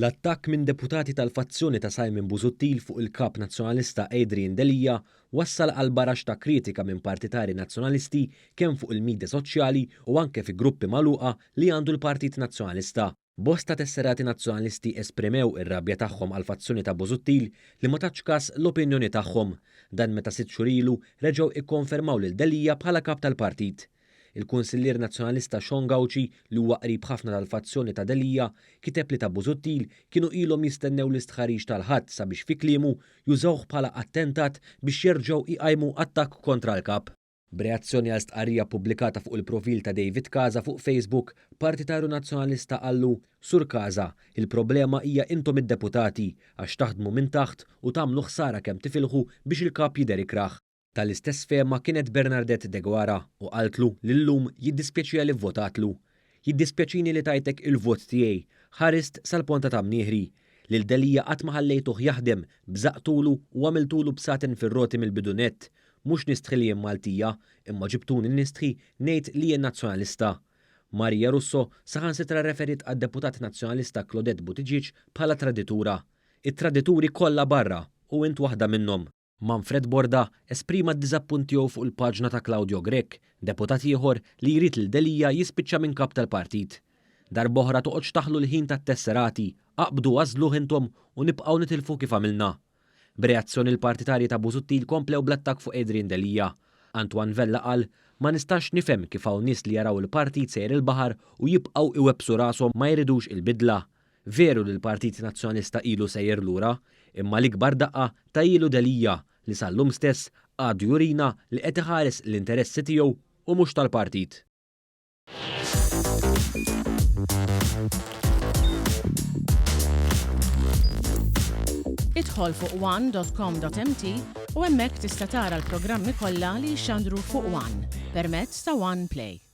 L-attakk minn deputati tal-fazzjoni ta' Simon Busuttil fuq il-Kap Nazzjonalista Adrian Delia wassal għal baraxx ta' kritika minn partitari Nazzjonalisti kemm fuq il-midja soċjali u anke fi gruppi magħluqa li għandu l-Partit Nazzjonalista. Bosta tesserati Nazzjonalisti esprimew ir-rabja tagħhom għall-fazzjoni ta' Busuttil li ma tatx kas l-opinjoni tagħhom. Dan meta sitt xhur ilu reġgħu ikkonfermaw lil Delia bħala Kap tal-Partit. Il-Kunsillier Nazzjonalista Sean Gauci, li huwa qrib ħafna tal-fazzjoni ta' Delia, kiteb li ta' Busuttil kienu ilhom jistennew l-istħarriġ tal-Ħadd sabiex fi kliemu jużawh bħala attentat biex jerġgħu jqajmu attakk kontra l-Kap. B'reazzjoni għal stqarrija ppubblikata fuq il-profil ta' David Casa fuq Facebook, partitarju Nazzjonalista qallu, Sur Casa, il-problema hija intom id-deputati, għax taħdmu minn taħt u tagħmlu ħsara kemm tifilħu biex il-Kap jidher ikrah. Tal-istess fehma kienet Bernardette Deguara u qaltlu li llum jiddispjaċiha li vvotatlu. Jiddispjaċini li tajtek il-vot tiegħi. Ħarist sal-ponta ta' mnieħri. Lil Delia qatt ma ħallejtuh jaħdem, bżaqtulu u għamiltulu bsaten fir-roti mill-bidu nett. Mhux nistħi li jien Maltija, imma ġibtuni nistħi ngħid li jien Nazzjonalista. Maria Russo saħansitra rreferiet għad-deputat Nazzjonalista Claudette Buttigieg bħala traditura. It-tradituri kollha barra u int waħda minnhom. Manfred Borda esprima d-diżappunt tiegħu fuq il-paġna ta' Claudio Grech, deputat ieħor li jrid lil Delia jispiċċa minn kap tal-partit. Darb'oħra toqgħodx taħlu l-ħin tat-tesserati, aqbdu għażluh intom u nibqgħu nitilfu kif għamilna. B'reazzjoni l-partitarji ta' Busuttil komplew bl-attakk fuq Adrian Delia. Antoine Vella qal, Ma nistax nifhem kif hawn nies li jaraw il-partit sejjer il-baħar u jibqgħu iwebbsu rashom ma jridux il-bidla. Veru li l-Partit Nazzjonalista ilu sejjer lura, imma l-ikbar daqqa ta ilu Delia li sal-lum stess għadu jurina li qed iħares l-interessi tiegħu u mhux tal-partit. Idħol fuq one.com.mt u hemmhekk tista' tara l-programmi kollha li jixxandru fuq One permezz ta' One Play.